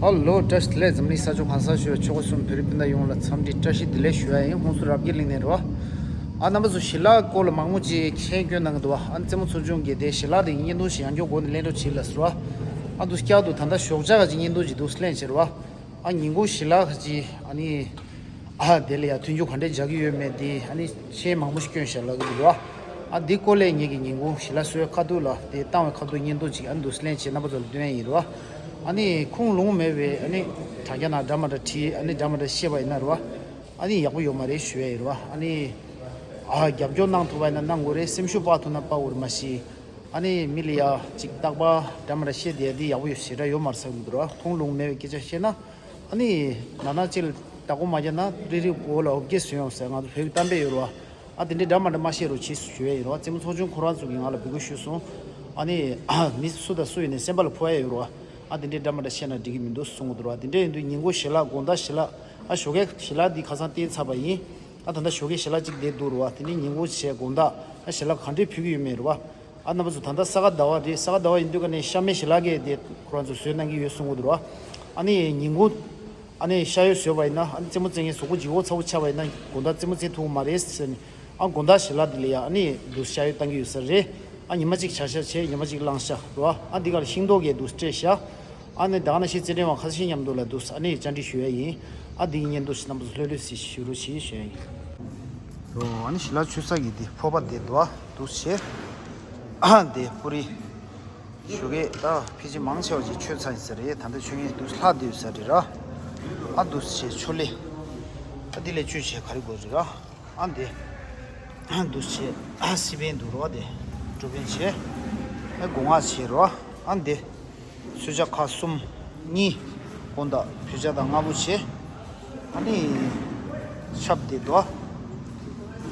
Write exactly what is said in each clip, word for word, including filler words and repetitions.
ཧ་ལོ། བཀྲ་ཤིས་བདེ་ལེགས། འཛམ་གླིང་ས་ཕྱོགས་གང་སར་བཞུགས་པའི་ཆོས་གོས་གསུམ་བོད་རིགས་སྤུན་ཟླ་ཡོངས་ལ་འཚམས་འདྲི་བཀྲ་ཤིས་བདེ་ལེགས་ཞུ་ཡ་ཡིན། ཧུན་སུར་རབ་རྒྱས་གླིང་ནས་རེད་བ། ཨ་རྣམ་པ་ཚོ་ཞི་ལའི་སྐོར་ལ་མང་པོ་ཅིག་མཆན་བསྐྱོན་གནང་གི་འདུག་བ། ཨ་རྩེད་མོ་ཚོགས་ཆུང་གིས་དེ་ཞི་ལ་དེ་བརྙན་ཐུང་ཞིག་ཡང་བསྐྱར་སྒོ་ནས་ལེན་རོགས་བྱེད་ལབ་ཟེར་བ། ཨ་འདུག་བསྐྱར་དུ་ད་ལྟ་ཞོགས་ཇ་ག་ཅིག་བརྙན་ཐུང་ཅིག་འདུག་ལེན་བྱེད་རེད་བ། ཨ་ཉིན་གུང་ཞི་ལ་ག་ཅིག་ཨ་ནི། ཨ་དེ་ལ་ཡ་མཐུན་འགྱུར་ག་འདྲས་འཇགས་ཀྱི་ཡོད་མེད་དེ་ཨ་ནི་མཆན་མང་པོ་ཞིག་བསྐྱོན་བཞག་ལབ་ཀྱི་འདུག་ར། ཨ་འདི་སྐོར་ལས་ངེད་ཀྱིས་ཉིན་གུང་ཞི་ལ་བཟོས་ཁ་ཐུག་ལ་དེ་བཏང་བའི་ཁ་ཐུག་བརྙན་ཐུང་ཅིག་ཨ་ནི་འདུག་སེ་ལེན་བྱས་རྣམ་པ་ཚོ་ལ་སྟོན་ཡ་ཡིན་ར། ཨ་ནི་ཁུངས་ལུང་མེད་པའི་ཨ་ནི་དྲ་རྒྱ་ནང་འདྲ་མ་འདྲ་བྲིས་ཨ་ནི་འདྲ་མ་འདྲ་བཤད་པ་ཡིན་ན་ར། ཨ་ནི་ཡག་པོ་ཡོད་མ་རེད་ཞུ་ཡ་ཡིན་ར། ཨ་ནི་ཨ་རྒྱབ་སྐྱོར་གནང་ཐུབ་པ་ཡིན་ན་གནང་དགོས་རེད། སེམས་ཤུགས་སྤར་ཐུབ་ན་སྤར་དགོས་རེད་མ་གཞི། ཨ་ནི་མི་ལ་ཡ་ཅིག་རྟག་པར་འདྲ་མ་འདྲ་བཤད་བསྡད་ཡ་འདི་ཡག་པོ་ཡོད་ཞེ་དྲག་ཡོད་མ་རེད་བསམ་གྱི་འདུག་ར། ཁུངས་ལུང་མེད་པའི་སྐད་ཆ་བཤད་ན། ཨ་ནི་ན་ན་ཅིག་ལ་བདག་པོ་མ་རྒྱག་ན་རིག་རིག་འོག་ལ་འོ་བརྒྱལ་བཟོས་ཡོང་ཟེར་ང་ཚོ་བོད་ཀྱི་གཏམ་དཔེ་ཡོད་རེད་བ། ཨ་དེ་འདྲའི་འདྲ་མ་འདྲ་མ་བཤད་རོགས་བྱེད་ཞུ་ཡས་ཡོད་རེད་བ། རྩེད་མོ་ཚོགས་ཆུང་ཁོ་རང་ཚོ་གིས་ང་ལ་འབོད་སྐུལ་ཞུས་སོང་། ཨ་ནི་མི་སུ་དང་སུ་ཡིན་ནའི་སེམས་པ་ལ་ཕོག་ཡས་ཡོད་རེད་བ། ཨ་དེ་འདྲའི་འདྲ་མ་འདྲ་བཤད་ན་འགྲིག་གི་མི་འདུག་གསུང་གི་འདུག་རེད་བ། དེ་འདྲ་ཡིན་དུས་ཉིན་གུང་ཞི་ལ་དགོང་དག་ཞི་ལ་ཨ་ཞོགས་ཀས་ཞི་ལ་འདི་ཁ་སང་བསྟན་ཚར་བ་ཡིན། ཨ་ད་ལྟ་ཞོགས་ཀས་ཞི་ལ་གཅིག་བསྡད་འདུག་རེད་བ། དེ་ནས་ཉིན་གུང་བྱས་དགོང་དག་ཨ་ཞི་ལ་ག་འདྲས་ཕུལ་གི་ཡོད་མེད་རེད་བ། ཨ་རྣམ་པ་ཚོ་ད་ལྟ་ས་ག་ཟླ་བ་རེད། ས་ག་ཟླ་བ་ཡིན་དུས་ཀ་ནས་ཤ་མེད་ཞི་ལ་གས་དེ་ཁོ་རང་ཚོ་བཟོས་གནང་གི་ཡོད་གསུང་གི་འདུག་ར། ཨ་ནི་ཉིན་གུང་ཨ་ནི་ཤ་ཡོད་བཟོས་པ་ཡིན་ན་ཨ་ནི་རྩེད་མོ་རྩེ་མཁན་གཟུགས་པོ་ལྗིད་ཁོག་ཚ་པོ་ཆགས་པ་ཡིན་ན་དགོང་དག་རྩེད་མོ་རྩེ་ཐུབ་ཀྱི་མ་རེད་ཟེར་ནས། ཨ་དགོང་དག་ཞི་ལ་དེ་ལ་ཡ་ཨ་ནི་འདུག་ཤ་ཡོད་བཏང་གི་ཡོད་ས་རེད། ཨ་ཉི་མ་གཅིག་བྱ་ཤ་བྱས་ཉི་མ་གཅིག་བླངས་ཤ་ར། ཨ་འདི་ག་ལ་ཤིང་ཏོག་གས་འདུག་སྤྲད་ཤ། ཨ་ནི་ད་ག་ནང་བཞིན་རྩེད་འགྲན་པ་ཁ་ཤས་མཉམ་དུ་ལ་འདུག་ཨ་ནི་བཅར་འདྲི་ཞུ་ཡ་ཡིན། ཨ་འདི་ཡི་བརྙན་ཐུང་ཞིག་རྣམ་པ་ཚོ་ལྷོད་ལྷོད་ཟིག་ཞུ་རོགས་བྱེད་ཞུ་ཡ་ཡིན། ཨོ་ཨ་ནི་ཞི་ལ་ཆུ་ས་གི་འདི་ཕོར་པ་དེ་འདུག་ཨ་འདུག་བྱས། ཨ་འདི་པུ་རི། ཞོགས་ཀས་ད་ཕལ་ཆེར་མང་ཆེ་བ་ཅིག་མཆོད་ཚར་ཡིན་ས་རེད། ད་ལྟ་མཆོད་མཁན་འདུག་ལྷག་བསྡད་ཡོད་ས་རེད་ར། ཨ་འདུག་བྱས་ཆོ་ལེ། ཨ་འདི་ལས་མཆོད་བྱས་ག་རེ་དགོས་རེད་ར། ཨ་འདི། ཨ་འདུག་བྱས། ཨ་སི་པན་འདུག་རོ་དེ། འབྲུ་པན་བྱས། ཨ་སྒོ་ང་བྱས་རོ། ཨ་འདི། སུ་ཇ་ཁ་གསུམ། གཉིས། དགོང་དག་བོད་ཇ་དང་སྔ་པོ་བྱས། ཨ་ནི། ཆབ་དེ་དོ།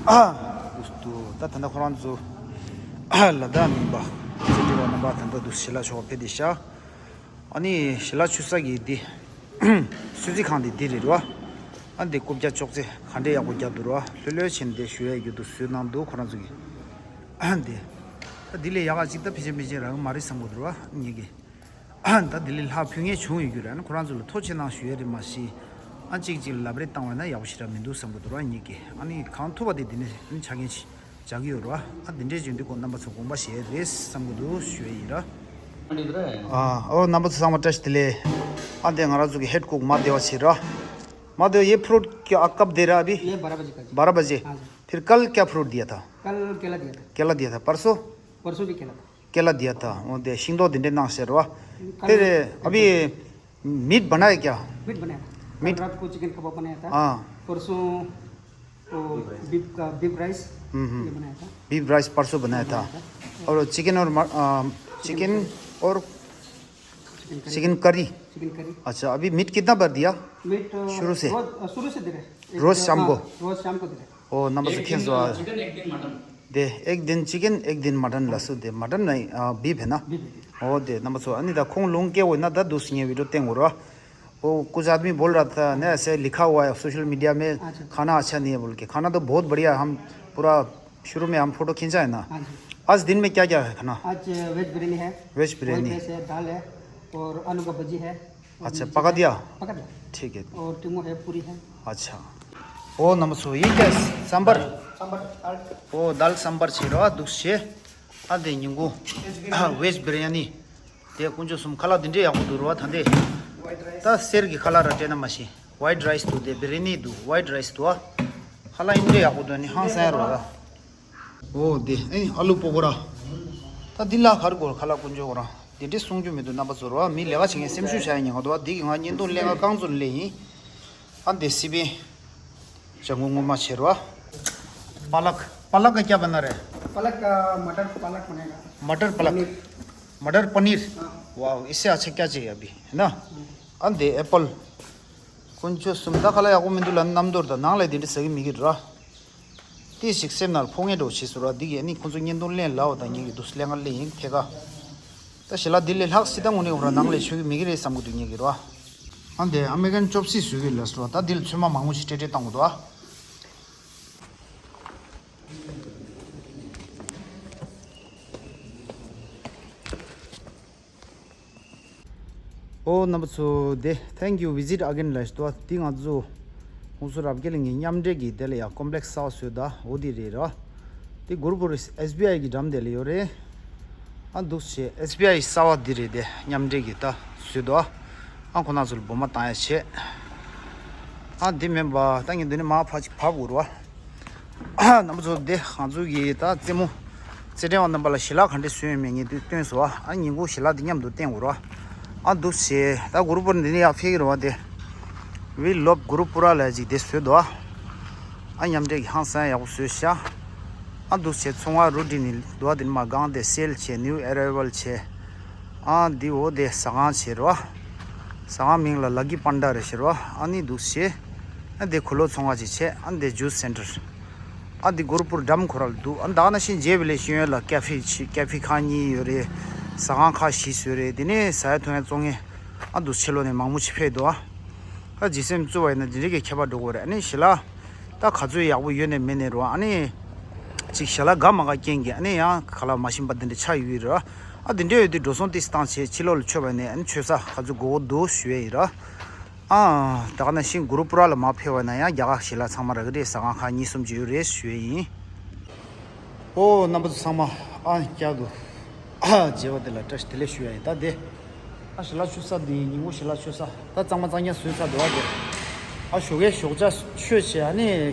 ཨ། འདུག་ད་ད་ལྟ་ཁོ་རང་ཚོ། ཨ་ལ་དྭགས་མིན་པ། ཅི་འདྲ་བ་རྣམ་པ་ད་ལྟ་འདུག་ཞི་ལ་ཆོག་ཕེབས་བསྡད་ཤག་ཨ་ནི་ཞི་ལ་ཆུ་ས་གི་འདི། སུ་ཇི་ཁང་འདི་འདི་རེད་རོ། ཨ་འདི་རྐུབ་བཀྱག་ཅོག་ཙེ་ག་འདྲས་ཡག་པོ་རྒྱག་འདུག་རོ། ལྷོད་ལྷོད་བྱས་ནས་འདི་ཞུ་ཡས་ཡོད་འདུག་བཟོས་གནང་འདུག་ཁོ་རང་ཚོ་གིས། ཨ་འདི། ད་འདི་ལས་ཡག་ག་ཅིག་ད་ཕལ་ཆེར་ཕལ་ཆེར་རག་གི་མ་རེད་བསམ་གི་འདུག་རོ་ངེད་ཀྱིས། ཨ་ད་འདི་ལས་ལྷག་ཕུལ་མཁན་བྱུང་ཡོད་རྒྱུ་རེད། ཨ་ནི་ཁོ་རང་ཚོ་ལ་ཐུགས་རྗེ་གནང་ཞུ་ཡས་རེད་མ་གཞི། ཨ་གཅིག་གཅིག་ལ་ལབ་རེས་བཏང་བ་ན་ཡག་པོ་ཞེ་དྲག་མི་འདུག་བསམ་གི་འདུག་རོ་ངེད་ཀྱིས། ཨ་ནི་གང་ཐུབ་པ་དེ་འདི་ནས་ཨ་ནི་ཆ་རྐྱེན་ཅིག་བྱ་གི་ཡོད་རེད་བ། ཨ་འདི་འདྲས་བྱུང་དུས་ཁོང་རྣམ་པ་ཚོ་དགོངས་པ་བཞེས་རེད་བསམ་གི་འདུག་ཞུ་ཡས་ཡིན་ར། ཨ་ཨོ་རྣམ་པ་ཚོ་ཚང་མ་བཀྲ་ཤིས་བདེ་ལེགས། ཨ་འདི་ང་རང་ཚོ་གི་ཧེཌ་ཀུག་མ་བདེ་བ་བྱེད་ར། མ་བདེ་བ་ཡེ་ཕུ་རོད་ཀྱི་ཨ་ཀབ་དེ་ར་ཨ་བི། ये बारह बजे का जी। बारह बजे। हाँ जी। फिर कल क्या फ्रूट दिया था? कल केला दिया था। केला दिया था। परसों? परसों भी केला था। केला दिया था। वो दे शिंदो दिन नाम से रवा। कल फिर अभी मीट बनाया क्या? मीट बनाया था। मीट? कल रात को चिकन कबाब बनाया था। हाँ। परसों वो बीफ का, बीफ राइस हम्म, हम्म। ये बनाया था। बीफ राइस परसों बनाया था। बनाया था। और चिकन और म-, अ, चिकन चिकन करी। और chicken curry. Chicken curry. Chicken curry. अच्छा, अभी मीट कितना बार दिया? मीट, अ, शुरू से? रोज, अ, शुरू से दे रहे हैं। एक, रोज शाम हाँ, को? रोज शाम को दे रहे हैं। ओ, नंबर से एक दिन, खेल जो अ, आज। चिकन, एक दिन मटन। दे, एक दिन चिकन, एक दिन मटन हाँ। लसु दे, मटन नहीं, अ, बीफ है ना? बीफ है। ओ, दे, नंबर सो, अनि दा खोंग लुंग के वो ना दा दूसरी ये वीडियो तेंग हो रहा। वो कुछ आदमी बोल रहा था ना, ऐसे लिखा हुआ है सोशल मीडिया में, अच्छा। खाना अच्छा नहीं है बोल के। खाना तो बहुत बढ़िया, हम पूरा शुरू में हम फोटो खींचा है ना। हाँ जी। आज दिन में क्या क्या है खाना? आज वेज बिरयानी है। वेज बिरयानी। वाइट राइस है, दाल है और आलू का भजी है। और अच्छा, नीचे पका है, दिया? पका दिया। ठीक है। और टिमो है, पूरी है। अच्छा। ओ नमस्ते, ये क्या है? सांभर? सांभर, दाल। ओ दाल सांभर छे रहा, दुख छे। आ दे निंगो। वेज बिरयानी। वेज बिरयानी। དེ་དཀོན་མཆོག་གསུམ་ཁ་ལག་འདི་འདྲའི་ཡག་པོ་འདུག་རོ་ད་འདི། ད་གསེར་གྱི་ཁ་ལག་ར་སྤྲད་ན་མ་ཤེས། ཝའིཊ་རའིས་འདུག་དེ་བི་རི་ཡ་ནི་འདུག་ཝའིཊ་རའིས་འདུག་ཨ། ཁ་ལག་འདི་འདྲའི་ཡག་པོ་འདུག་ནི་ཧང་སང་རོ་ར། ཨོ་དེ་ཨེ་ཨ་ལུ་པོ་གོ་ར། ད་འདི་ལ་ག་རེ་གོ་ཁ་ལག་དཀོན་མཆོག་གོ་ར། འདི་འདྲའི་གསུང་རྒྱུ་མི་འདུག་རྣམ་པ་ཚོ་རོ། མི་ལས་ཀ་བྱེད་མཁན་སེམས་ཤུགས་བྱ་ཡ་ཉེན་ཁ་འདུག་ཨ། འདི་གི་ང་བརྙན་ཐུང་ལེན་ག་རྐང་བཙུགས་ལེ་ཡིན། ཨ་འདི་སི་པན། ལྗང་གུ་སྔོན་མ་བྱེད་རོ། पालक। पालक का क्या बना रहे हैं? पालक का मटर पालक बनेगा। मटर पालक। पनीर। मटर पनीर। हाँ। वाह, इससे अच्छा क्या चाहिए अभी, है ना? हम्म। ཨ་འདི་ཨེ་པལ། དཀོན་མཆོག་གསུམ། ད་ཁ་ལག་ཡག་པོ་མི་འདུག་ལབ་ན་རྣམ་རྟོག་དང་ནང་ལ་འདི་འདྲ་ཟ་གི་མི་གི་ར། ཏི་ཞིག་སེམས་ནང་ཕོག་ངེས་འགྲོ་བྱེད་སོ་ར། འདི་གི་ཨ་ནི་ཁོང་ཚོ་བརྙན་ཐུང་ལེན་ལའོ་དང་ངེད་ཀྱི་འདུག་ལེན་ག་ལེ་ཡིན་ཐད་ཀ་ད་ཞེ་ལ་འདི་ལས་ལྷག་སྲིད་ད་ངོ་ནས་འོ་ར་ནང་ལས་ཆོས་གི་མི་གི་རེད་བསམ་གི་འདུག་ངེད་ཀྱི་ར། ཨ་འདི་ཨ་མེ་རི་ཀན་ཅོབ་སི་བཟོས་གི་ལ་སོ་ར། ད་འདི་ལ་ཚོད་མ་མང་པོ་ཞིག་སྤྲད་སྤྲད་བཏང་གི་འདུག་ཨ། ཨོ་རྣམ་པ་ཚོ་དེ། Thank you, visit again ལབ་ཞུ་དོ། དེ་ང་ཚོ་ཧུན་སུར་རབ་རྒྱས་གླིང་གི་མཉམ་འབྲེལ་གྱི་དེ་ལ་ཡ་ཀོམ་པི་ལེགས་གསར་པ་བཟོས་དོ། འོ་དེ་རེད་ར། དེ་གུ་རུ་པུར་ཨེས་བི་ཨའི་གི་འགྲམ་དེ་ལ་ཡོད་རེད། ཨ་འདུག་སེ་ཨེས་བི་ཨའི་གསར་པ་འདི་རེད་དེ། མཉམ་འབྲེལ་གྱི་ད་བཟོས་དོ། ཨ་ཁོ་ན་ཚོ་ལ་སྦོ་མ་བཏང་ཡ་བྱེད། ཨ་འདི་མིན་པ་ད་ངས་འདི་ནས་མར་ཕར་ཅིག་བབས་དགོས་རེད་བ། རྣམ་པ་ཚོ་དེ་ང་ཚོ་གི་ད་རྩེད་མོ་རྩེད་འགྲན་པ་རྣམ་པ་ལ་ཞལ་ལག་ག་འདྲས་བཟོས་ཡོད་མེད་ངས་དུས་སྟོན་སོང་བ། ཨ་ཉིན་གུང་ཞལ་ལག་འདི་མཉམ་དུ་བསྟན་དགོས་རེད་བ། ཨ་འདུག་སེ་ད་གུ་རུ་པུར་འདི་ནས་ཡར་ཕེབས་ཀྱི་རེད་བ། དེ་We love Gurupura ལབ་ཅིག་དེ་བཟོས་འདུག་ཨ། ཨ་མཉམ་འབྲེལ་གྱི་ཧང་སང་ཡག་པོ་བཟོས་ཤག་ཨ་འདུག་སེ་ཚོང་བ་རུ་ཌི་ནི་འདུག་ཨ། དེ་ནས་མར་སྒང་དེ་སེལ་བྱས། ནིའུ་ཨེ་རའི་ཝལ་བྱས། ཨ་འདི་འོ་དེ་ཟ་ཁང་བྱས་རེད་བ། ཟ་ཁང་མིང་ལ་ལ་ཀི་པན་ཌ་རེད་ཟེར་བ། ཨ་ནི་འདུག་སེ་ཨ་དེ་གོས་ལོག་ཚོང་ཁང་ཅིག་བྱས། ཨ་དེ་ཇུས་སེན་ཊར། ཨ་འདི་གུ་རུ་པུར་འགྲམ་ཁོ་ར་ལ་འདུག་ཨ་ད་ག་ནང་བཞིན་རྗེས་བི་ལེ་ཤི་ཡོན་ལ་ཀ་ཧྥེ་ཆེ་ཀ་ཧྥེ་ཁང་གཉིས་ཡོད་རེད། ཟ་ཁང་ཁག་བཞི་བཟོས་རེད། དེ་ནས་ཟ་ཡ་འཐུང་ཡ་བཙོང་ཡ་ཨ་འདུག་ཕྱི་ལོགས་ནས་མང་པོ་ཞིག་ཕེབས་འདུག་ཨ། ཨ་ཇི་སེམས་བཙུགས་པ་ཡིན་ན་འདི་འདྲའི་གི་ཁྱད་པར་འགྲོ་གི་རེད། ཨ་ནི་ཞལ་ལག་ད་ག་ཚོད་ཡག་པོ་ཡོད་ནས་མེད་ནས་རོ། ཨ་ནི་ཅིག་ཞལ་ལག་དགའ་མ་དགའ་རྐྱེན་གྱིས་ཨ་ནི་ཡང་ག་ལ་མ་ཤེས་པ་འདི་འདྲ་ཆགས་ཡོད་རེད། ཨ་འདི་འདྲ་ཡོད་དུས་འགྲོ་སོང་ཏོག་ཙམ་བཏང་བྱས་ཕྱི་ལོགས་ལ་མཆོད་པ་ནས་ཨ་ནི་མཆོད་ས་ག་ཚོད་དགོས་འདུག་ཞུ་ཡས་ཡིན་ར། ཨ་ད་ག་ནང་བཞིན་གུ་རུ་པུ་ར་ལ་མར་ཕེབས་པ་ན་ཡང་རྒྱ་གར་ཞལ་ལག་ཚང་མ་རག་གི་རེད། ཟ་ཁང་ཁག་གཉིས་གསུམ་ཅིག་ཡོད་རེད་ཞུ་ཡས་ཡིན། ཨོ་རྣམ་པ་ཚོ་ཚང་མ་ཨ་བསྐྱར་དུ་ཨ་མཇལ་བ་དེ་ལ་བཀྲ་ཤིས་བདེ་ལེགས་ཞུ་ཡ་ཡིན། ད་དེ་ཨ་ཞལ་ལག་མཆོད་ས་འདི་ཉིན་གུང་ཞལ་ལག་མཆོད་ས་ད་གཙང་མ་གཙང་རྐྱང་བཟོས་ཚར་འདུག་ཨ། དེ་ཨ་ཞོགས་ཀའི་ཞོགས་ཇ་མཆོད་བྱས་ཨ་ནི་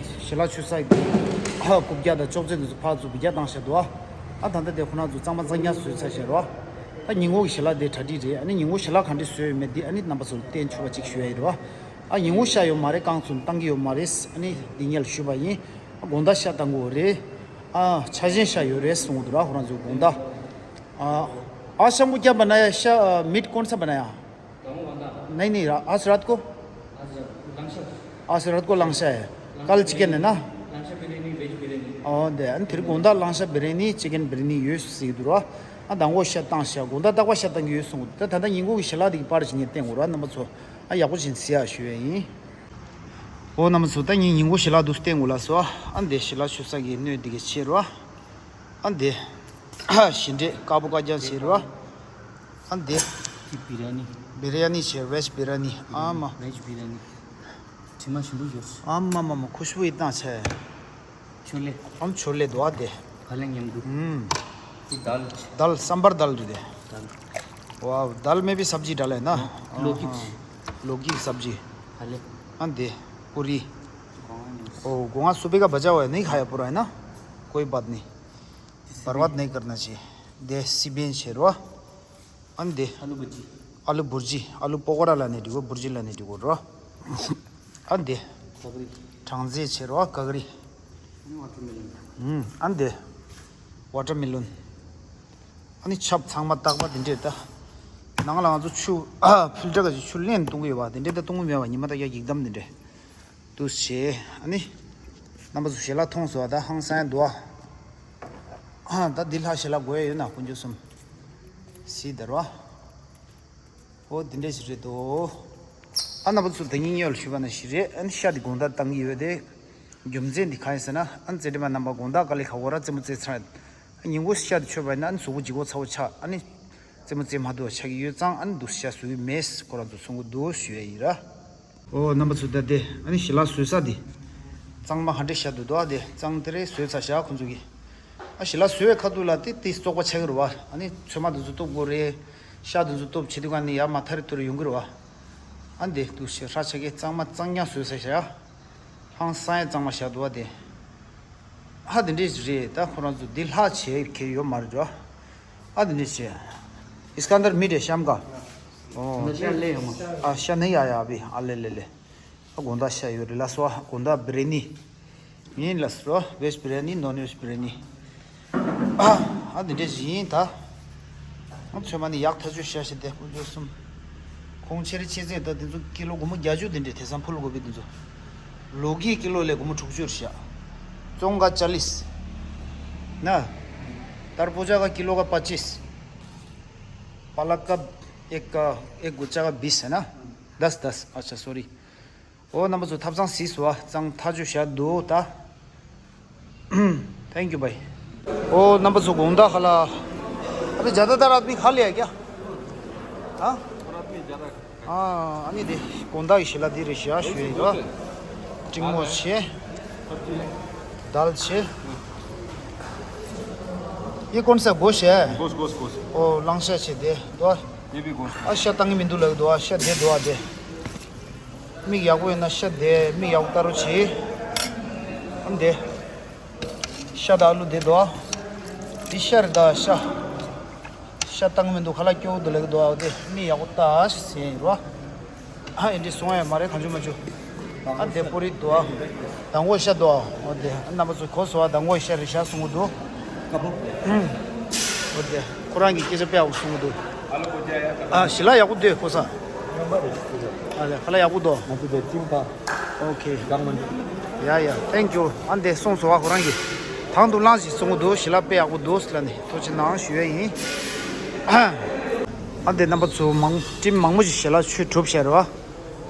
ཞལ་ལག་མཆོད་ས་གི་ཨ་རྐུབ་བཀྱག་དང་ཅོག་ཙེ་འདི་ཚོ་ཕར་ཚུར་བི་རྒྱ་བཏང་བཞག་འདུག་ཨ། ཨ་ད་ལྟ་དེ་ཁོ་ན་ཚོ་གཙང་མ་གཙང་རྐྱང་བཟོས་ཚར་བཞག་རོ། ད་ཉིན་གུང་གི་ཞལ་ལག་དེ་གྲ་སྒྲིག་རེད། ཨ་ནི་ཉིན་གུང་ཞལ་ལག་གང་འདྲ་བཟོས་ཡོད་མེད་འདི་ཨ་ནི་རྣམ་པ་ཚོ་ལ་བསྟན་ཆོག་པ་ཅིག་ཞུ་ཡ་ཡིན་རོ། ཨ་ཉིན་གུང་ཤ་ཡོད་མ་རེད། རྐང་ཚུགས་བཏང་གི་ཡོད་མ་རེད། ཨ་ནི་འདི་ཉལ་ཞུས་པ་ཡིན། ཨ་དགོང་དག་ཤ་བཏང་དགོས་རེད། ཨ་ཆ་ཞན་ཤ་ཡོད་རེད་གསུང་གི་འདུག་ར། ཁོ་རང་ཚོ་དགོང་དག་ཨ་ཨ་ཤམ་བུ་ཀྱ་བ་ན་ཡ་ཤ་མིད་ཀོན་ས་བ་ན་ཡ། नहीं नहीं, आज रात को। आज रात को लंगशा। आज रात को लंगशा है। कल चिकन है ना? लंगशा बिरयानी, वेज बिरयानी। ओ दे अन तेरे गोंदा लंगशा बिरयानी, चिकन बिरयानी ཡོད་ཟེར་འདུག་ར། ཨ་དང་པོ་ཤ་བཏང་ཤ་དགོང་དག་རྟག་པར་ཤ་བཏང་གི་ཡོད་གསུངས་འདུག་ད་ད་ལྟ་ཉིན་གུང་གི་ཞལ་ལག་དེ་གི་པར་ཞིག་ངས་བསྟན་དགོས་ར། རྣམ་པ་ཚོ་ཨ་ཡག་པོ་ཞིག་གཟིགས་ཡ་ཞུ་ཡ་ཡིན། ཨོ་རྣམ་པ་ཚོ་ད་ངས་ཉིན་གུང་ཞལ་ལག་དུ་བསྟན་དགོས་ལ་སོ། ཨ་འདི་ཞལ་ལག་མཆོད་ས་གི་སྣོད་འདི་གི་ཕྱེ་ར། ཨ་འདི་ཞིང་འབྲས་དཀར་པོ་དཀར་རྐྱང་བྱས་རོ། ཨ་འདི་དེ་བི་ར་ནི། བི་ར་ནི་བྱས། ཝེཇ་བི་ར་ནི། ཨ་མ། ཝེཇ་བི་ར་ནི། དྲི་མ་ཞིམ་པོ་ཡོད། ཨ་མ་མ་མ། ཁུ་ཤུ་ཡི་བཏང་བྱས། ཆོ་ལེ། ཨམ་ཆོ་ལེ་འདུག་ཨ་དེ། ག་ལེ་མཉམ་དུ། ཨུམ། དེ་དལ། དལ། སམ་བར་དལ་རེད་དེ། དལ། वाह, दाल में भी सब्जी डाला है ना? लौकी। लौकी की सब्जी। ག་ལེ། ཨ་འདི་པུ་རི། ओ, गोंगा सूबे का बचा हुआ है, नहीं खाया पूरा, है ना? कोई बात नहीं। बर्बाद नहीं करना चाहिए। दे सीबेन शेरवा। अंदे। आलू भुर्जी। आलू भुर्जी, आलू पकौड़ा लाने डिगो, भुर्जी लाने डिगो रो। अंदे। ककड़ी। ट्रांजे शेरवा, ककड़ी। वाटरमेलन। हम्म, अंदे। वाटरमेलन। अनि छप छाङमा तकबा दिन्डे त। नङला जो छु फिल्टर का छु लेन तुंगु बा दिन्डे त तुंगु मेवा निमा त या एकदम दिन्डे। དུ་བྱས། ཨ་ནི་རྣམ་པ་ཚོ་ཞལ་ལག་མཐོང་སོང་བ། ད་ཧང་སང་འདུག་ཨ། ད་འདི་ལྷག་ཞལ་ལག་དགོས་ཡ་ཡོད་ན་དཀོན་མཆོག་གསུམ་སི་དར་བ། ཨོ་འདི་འདྲས་ཞིག་རེད་དོ། ཨ་རྣམ་པ་ཚོ་དེ་ཉིན་ཉོལ་ཞུས་པ་ན་ཞིག་རེད། ཨ་ནི་ཤ་འདི་དགོང་དག་བཏང་གི་ཡོད་དེ། རྒྱུ་མཚན་འདི་གང་ཡིན་ཟེར་ན། ཨ་ནི་རྩེད་འགྲན་པ་རྣམ་པ་དགོང་དག་དཀའ་ལས་ཁག་གོ་ར་རྩེད་མོ་རྩེ་ཚར། ཨ་ཉིན་གུང་ཤ་འདི་མཆོད་པ་ཡིན་ན་ཨ་ནི་གཟུགས་པོ་ལྗིད་ཁོག་ཚ་བོ་ཆགས། ཨ་ནི་རྩེད་མོ་རྩེ་མ་ཐུབ་པ་ཆགས་ཀྱི་ཡོད་ཙང་། ཨ་ནི་འདུག་ཤ་བཟོ་གི་མེད་ཁོ་རང་ཚོ་གསུང་གི་འདུག་ཞུ་ཡ་ཡིན་ར། ཨོ་རྣམ་པ་ཚོ་ད་དེ་ཨ་ནི་ཞལ་ལག་བཟོ་ས་དེ། གཙང་མ་ཧ་འདྲེ་ཤ་འདུག་དོ། ཨ་དེ་གཙང་དེ་རེད་བཟོས་ཚར་ཤག་ཁོ་ཚོ་གིས། ཨ་ཞལ་ལག་བཟོ་བའི་ཁ་ཐུག་ལ་དེ་དེ་བཙོག་པ་ཆགས་ཀྱི་རེད་བ། ཨ་ནི་ཚོད་མ་དེ་ཚོ་གཏུབ་དགོས་རེད། ཤ་དེ་ཚོ་གཏུབ་བྱེད་དུས་ག་ནི་ཡར་མར་ཐ་རི་ཐུ་རི་ཡོང་གི་རེད་བ། ཨ་འདི་འདུག་ཤ་ཧྲ་ཆགས་ཀྱི་གཙང་མ་གཙང་རྐྱང་བཟོས་ཚར་ཤག་ཧང་སང་ཡ་གཙང་མ་ཤ་འདུག་བ་དེ། ཧ་དེ་འདྲས་རེད། ད་ཁོ་རང་ཚོ་འདི་ལྷག་བྱེད་མཁན་ཡོད་མ་རེད་ར། ཨ་དེ་འདྲས་བྱེད། اسکندر میٹھے شام کا؟ ཨོ། نشہ لے ہم۔ ཨ་ཤ་ནི་ཡ་ཡ་བི། ཨ་ལེ་ལེ་ལེ། ཨ་དགོང་དག་ཤ་ཡོད་རེད་ལ་སོ། ཨ་དགོང་དག་བི་རི་ཡ་ནི་ཡིན་ལ་སོ། ཝེཇ་བི་རི་ཡ་ནི། ནོན་ཝེཇ་བི་རི་ཡ་ནི། ཨ་འདི་འདྲས་ཡིན་ད། ཨ་ཚོད་མ་ནི་ཡག་ཐག་ཆོད་ཤ་ཤ་དེ་ཀུན་སྤྱོད་གསུམ། ཁོང་ཆེ་རི་ཆེ་ཚད་ད་དེ་ཚོ་ཀི་ལོ་སྒོར་མོ་བརྒྱད་ཅུ་དེ་འདྲས་དེང་སང་ཕུལ་དགོས་པའི་དེ་ཚོ། ལོ་གི་ཀི་ལོ་ལས་སྒོར་མོ་དྲུག་ཅུ་རེད་ཤག་ཙོང་ག་ཅ་ལིས། ན། तरबूजा का किलो का पच्चीस। पालक का एक का, एक गुच्छा का बीस है ना? दस दस। अच्छा, सॉरी। ཨོ་རྣམ་པ་ཚོ་ཐབ་ཚང་གཟིགས་སོང་བ། གཙང་ཐག་ཆོད་བཞག་འདུག་ད། Thank you, भाई. ཨོ་རྣམ་པ་ཚོ་དགོང་དག་ཁ་ལ། अभी ज़्यादातर आदमी खा लिया क्या? हाँ? और आदमी ज़्यादा है। ཨ་ཨ་ནི་དེ་དགོང་དག་གི་ཞལ་ལག་འདི་རེད་ཤག་ཞུ་ཡིན་རོ། འབྲིང་མོ་ཆེ། དལ་ཆེ། ཡི་ཀོན་ས་གོ་ཤེ། གོས་གོས་གོས། ཨོ་ལང་ཤ་ཆེ་དེ་དོ། ཉེ་བི་གོས། ཨ་ཤ་བཏང་གི་མི་འདུག་ལབ་འདུག་ཨ་ཤ་དེ་འདུག་ཨ་དེ། མིག་ཡག་པོ་ཡོད་ན་ཤ་དེ་མིག་ཡག་པོ་ལྟ་རོགས་བྱེད། ཨ་དེ། ཤ་དང་ཨ་ལུ་དེ་འདུག་ཨ། འདི་ཤ་རེད་ད་ཤ། ཤ་བཏང་གི་མི་འདུག་ཁ་ལག་སྐྱོ་བོ་འདུག་ལབ་ཀྱི་འདུག་ཨ་དེ་མིག་ཡག་པོ་ལྟ་ཞེས་ཟེར་ཡིན་རོ། ཨ་ཨེ་འདྲི་སོང་ཡ་མ་རེད་གང་བྱུང་མ་བྱུང་། ཨ་དེ་པོ་རི་འདུག་ཨ། མདང་དགོང་ཤ་འདུག་ཨ། འོ་དེ་ཨ་རྣམ་པ་ཚོ་གོ་སོང་ཨ་མདང་དགོང་ཤ་རེད་ཤ་གསུང་གི་འདུག་འོ་དེ་ཁོ་རང་གི་སྐད་ཆ་དཔེ་ཡག་པོ་གསུང་གི་འདུག་ཨ་ཞི་ལ་ཡག་པོ་འདུག་གོ་ས། ཨ་ལེ་ཁ་ལག་ཡག་པོ་འདུག་ང་ཚོ་དེ་ཅིང་པ། ཨོ་ཁེ། གང་མ་འདུག་ཡ་ཡ་thank you ཨ་འདི་སོང་སོ་བ་ཁོ་རང་གིས། དང་དུ་བླངས་ཤིག་གསུང་གི་འདུག་ཞི་ལ་དཔེ་ཡག་པོ་འདུག་ཟེར་ལ་ནི་ཐུགས་རྗེ་གནང་ཞུ་ཡ་ཡིན། ཨ་འདི་རྣམ་པ་ཚོ་མང་ཊིམ་མང་པོ་ཞིག་ཞི་ལ་ཆོས་གྲུབ་བྱས་རོ།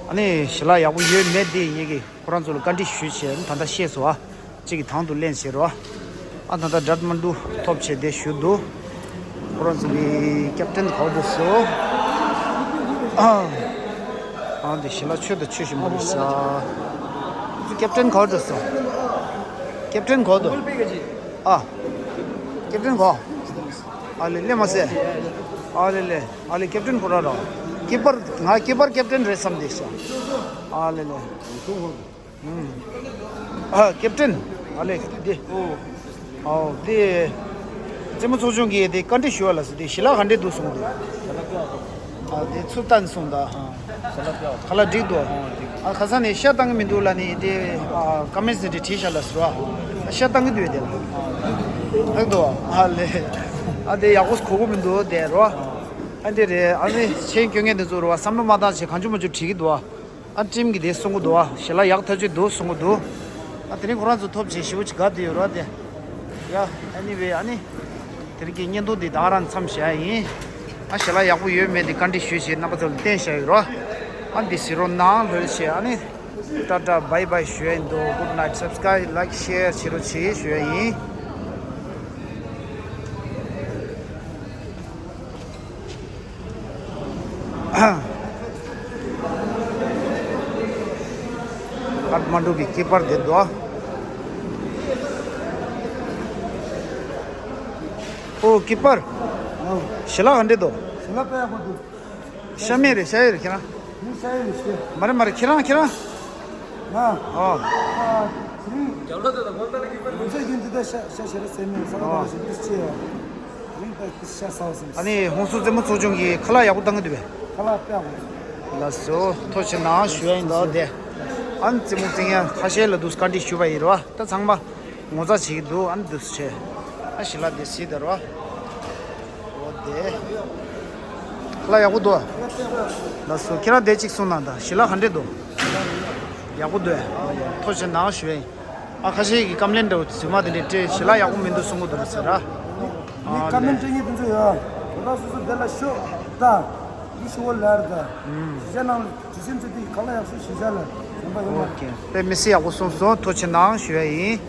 ཨ་ནི་ཞི་ལ་ཡག་པོ་ཡོད་མེད་འདི་ཡིན་གི་ཁོ་རང་ཚོ་ལ་བཀའ་འདྲི་ཞུས་བྱས་ད་ལྟ་ཤེས་སོ་ཨ། གཅིག་གིས་དང་དུ་ལེན་བྱེད་རོགས། ཨ་ད་ལྟ་ཌཊ་མན་ཌུ་ཐོབ་བྱས་ཏེ་བཞུགས་འདུག་ཁོ་རང་ཚོ་གི་ཀེབ་ཊན་ག་པར་འགྲོ་སོང་། ཨ་ཨ་འདི་ཞི་ལ་ཆོས་དང་ཆོས་བཞིན་པ་རེད་ཤག་ཀེབ་ཊན་ག་པར་འགྲོ་སོང་། ཀེབ་ཊན་ག་པར་འདུག་ཨ་ཀེབ་ཊན་ག་པར། ཨ་ལེ་ལེ་མ་ཟེར། ཨ་ལེ་ལེ་ཨ་ལེ་ཀེབ་ཊན་ཁོ་རང་རོ། ཀི་པར་ང་ཀི་པར་ཀེབ་ཊན་རེད་བསམ་བསྡད་ཤག་ཨ་ལེ་ལེ། ཨ་ཀེབ་ཊན། ཨ་ལེ་འདི། ཨོ་འདི། རྩེད་མོ་ཚོགས་ཆུང་གིས་དེ་བཀའ་འདྲི་ཞུ་བ་ལ་སོ་དེ་ཞི་ལ་ག་འདྲས་འདུག་གསུངས་འདུག་ཨ་དེ་ཚུར་བལྟས་སོང་ད། ཁ་ལག་འགྲིག་འདུག་ཨ་ཁ་སང་ནས་ཤ་བཏང་གི་མི་འདུག་ལ་ནི་དེ་ཀ་མེན་ཊི་ནས་དེ་བྲིས་ཤག་ལ་སོ་ར། ཤ་བཏང་གི་འདུག་དེ་ལ། ཧག་འདུག་ཨ་ལེ། ཨ་དེ་ཡག་པོ་གོ་གི་མི་འདུག་དེ་རོ། ཨ་དེ་རེད་ཨ་ནི་ཆེན་སྐྱོན་མཁན་དེ་ཚོ་རོ་བསམ་བློ་མ་བཏང་བྱས་གང་བྱུང་མ་བྱུང་བྲིས་གི་འདུག་ཨ། ཨ་ཊིམ་གྱིས་དེ་གསུང་གི་འདུག་ཨ། ཞལ་ལག་ཡག་ཐག་ཆོད་འདུག་གསུང་གི་འདུག་ཨ་དེ་རིང་ཁོ་རང་ཚོ་ཐོབ་བྱས་ཞེ་པོ་ཅིག་དགའ་བསྡད་ཡོད་ར་དེ། ཡ་ཨ་ནི་ཝེ་ཨ་ནི། དེ་རིང་གི་བརྙན་ཐུང་འདི་ད་ག་རང་མཚམས་བཞག་ཡིན། ཨ་ཞལ་ལག་ཡག་པོ་ཡོད་མེད་དེ་བཀའ་འདྲི་ཞུས་བྱས་རྣམ་པ་ཚོ་ལ་བསྟན་བཞག་ཡོད་ར། ཨ་འདི་གཟིགས་རོགས་གནང་ལྷོད་བྱས་ཨ་ནི། ཊ་ཊ་བྷའི་བྷའི་ཞུ་ཡ་ཡིན་འདུག Good night. Subscribe, like, share བྱེད་རོགས་བྱེད་ཞུ་ཡ་ཡིན། ཀཏ་མན་ཌུ་གི་ཀི་པར་དེ་འདུག་ཨོ་ཀི་པར། ཞི་ལ་ག་འདྲས་འདུག་ཞི་ལ་དཔེ་ཡག་པོ་འདུག་ཤ་མེད་རེད་ཤ་ཡོད་རེད་ཁྱེད་རང་། མི་ཤ་ཡོད་རེད་ཤ། མ་རེད་མ་རེད་ཁྱེད་རང་ཁྱེད་རང་། ང་། ཨོ། ཨ་དེ་རིང་། རྒྱབ་ལོགས་དེ་དང་ཁོང་ཏང་གི་པར་ལུང་ཚན་རྒྱུན་དུ་ད་ཤ་ཤ་ཤ་ར་ཟེར་མིན་ས་ག་ཨོ། ད་ཞིག་ཏུ་ཆེ་ཡ། དེ་རིང་ད་ཤ་ཟ་བ་ཟིན། ཨ་ནི་ཧོང་སུ་རྩེད་མོ་ཚོགས་ཆུང་གི་ཁ་ལག་ཡག་པོ་བཏང་གི་འདུག་པས། ཁ་ལག་དཔེ་ཡག་པོ། ལགས་སོ་ཐུགས་རྗེ་གནང་ཞུ་ཡ་ཡིན་ད་དེ། ཨ་ནི་རྩེད་མོ་རྩེ་མཁན་ཁ་ཤས་ལ་འདུག་བཀའ་འདྲི་ཞུ་བ་ཡིན་རོ། ད་ཚང་མ་ངོ་ཚ་བྱེད་ཀྱི་འདུག་ཨ་ནི་འདུག་སེ་བྱས། ཨ་ཞི་ལ་དེ་སྲིད་ད་རོ། འོ་དེ། ཁ་ལག་ཡག་པོ་འདུག་ལགས་སོ་ཁྱེད་རང་དེ་གཅིག་གསུངས་གནང་དང་ཞི་ལ་ག་འདྲས་འདུག་ཡག་པོ་འདུག་ཨ་ཡ་ཐུགས་རྗེ་གནང་ཞུ་ཡ་ཡིན། ཨ་ཁ་ཤས་ཀྱིས་ཀམ་པི་ལེན་འདྲ་བོ་རྫུན་མ་དེ་འདྲས་སྤྲད་ཞི་ལ་ཡག་པོ་མི་འདུག་གསུང་གི་འདུག་ཟེར་ར། ཨ་ནི་ཀམ་པི་ལེན་སྤྲད་མཁན་དེ་ཚོ་ཡོད། ད་སོ་སོ་དེ་ལ་ཤོག་ད། འདི་ཤོག་ལར་ད། ཞི་ལ་ནང་ལ་དྲི་སེམས་ཚོ་དེ་ཁ་ལག་ཡག་ཤོས་ཞི་ལ་ལ་གཞན་པ་ཡོད་མ་རེད། ཨོ་ཁེ་དཔེ་མི་སྲིད་ཡག་པོ་གསུངས་སོང་ཐུགས་རྗེ་གནང་ཞུ་ཡ་ཡིན།